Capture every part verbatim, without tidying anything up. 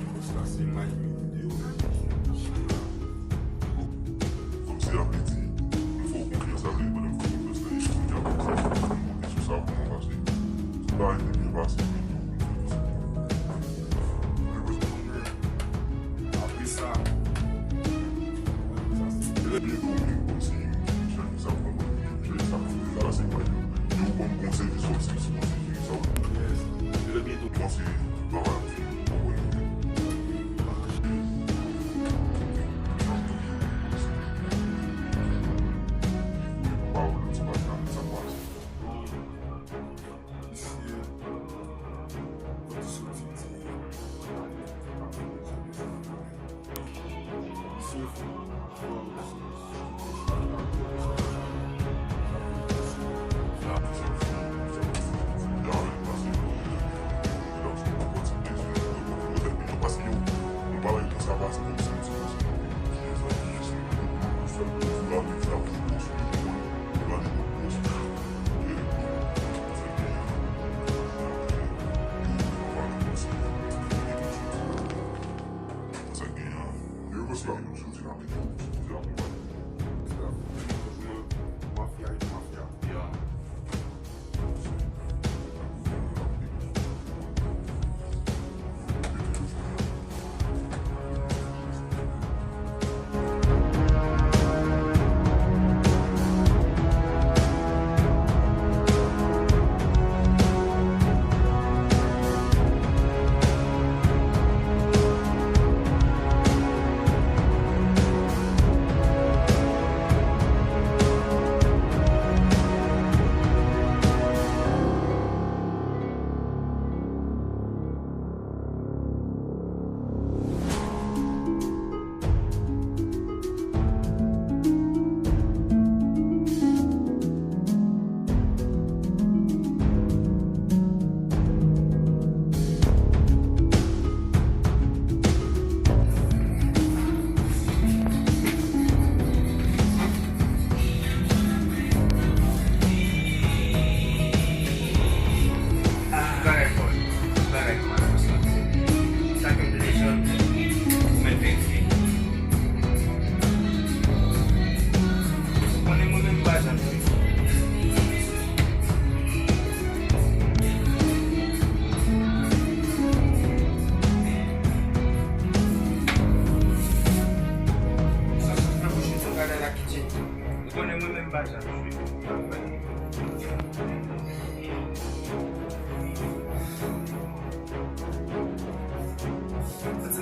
Post la se live, men videyo menm. Kòmsi ap di, m fè w konfyans, sa vle di pandan m fè w konfyans nan, e kounye a kòmsi m konte sou sa pou mwen pase. Tout bagay te byen pase, men tou, m fè tout sa. Apre sa, trè byento, men kòmsi m chèche sa pou mwen, m chèche sa pou mwen, sa se mwen yo. Yo ban m bon sèvis, kòmsi m sou bon sèvis, sa w. Yes. Trè byento. Kòmsi, bagay, m fini, m konprann.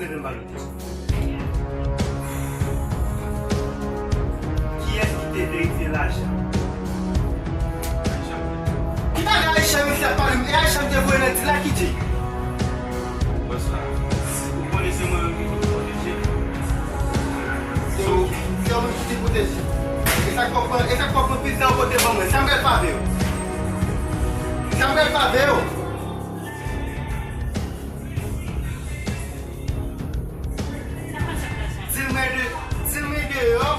Kiyès ki te verifye lajan? Ki bagay Aisha misye ap pale? E Aisha m te voye nan dil la ki di? Bòs la, ou konnen se mwen menm ki te pwoteje. Se ou, se ou menm ki te pwoteje. E sa k fè w pran, e sa k fè w pran pil tan pou te ban mwen. Sa m pral pave w. Sa m pral pave w. Di l mwen de, di l mwen deyò.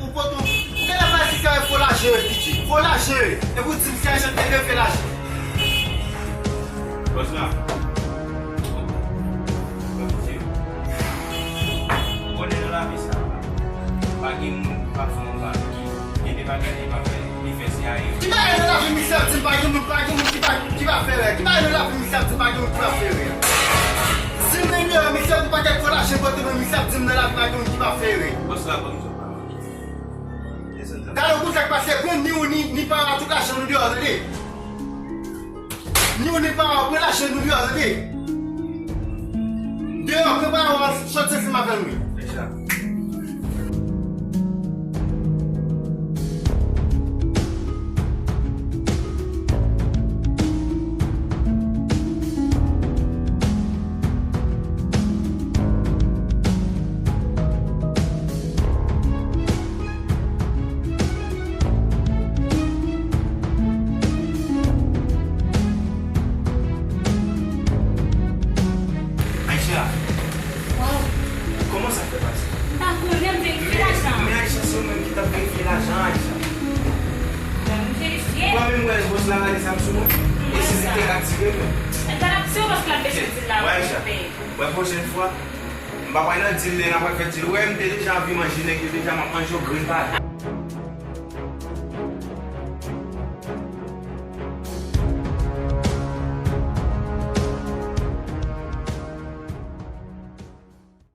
Ou pote yon, ou genlè pa di se fo lajan yo, piti. Fo lajan yo. Epi w di m se Aisha te fè lajan. Bòs la. Ou konnen nan lavi sa, pa gen moun ki pa fè yon bagay, ki gen de bagay li pa fè, li fè se ayen. Ki bagay nan lavi misye ap di m pa gen moun, pa gen moun ki pa, ki pa fè erè? Ki bagay nan lavi misye ap di m pa gen moun ki pa fè erè? Si m vin deyò, misye ap yon pakèt fo lajan pote mwen, misye ap di m nan lavi pa gen moun ki pa fè erè. Bòs la, ban m sot pale. Talè pou sa k pase, pran ni ou ni, ni paran tout lajan nou deyò, tande. Ni ou ni paran, pran lajan nou deyò, tande. Deyò, pran paran, soti ansanm avè nou. Deja. Aisha, kòman sa fè pase? M pa konnen, m te fè lajan. Men Aisha, se ou menm ki t ap verifye lajan, Aisha. Bon, m verifye. Ou pa menm wè bòs la rale zam sou mwen? E si li te ka tire mwen? Li pa t ap tire w paske l ap bezwen di l la. Wè, Aisha, wè, pwochèn fwa, m pa pral nan dil, lè n ap fè dil. Ou wè, m te deja anvi manje nèg yo deja, m ap manje yo grenn pa grenn.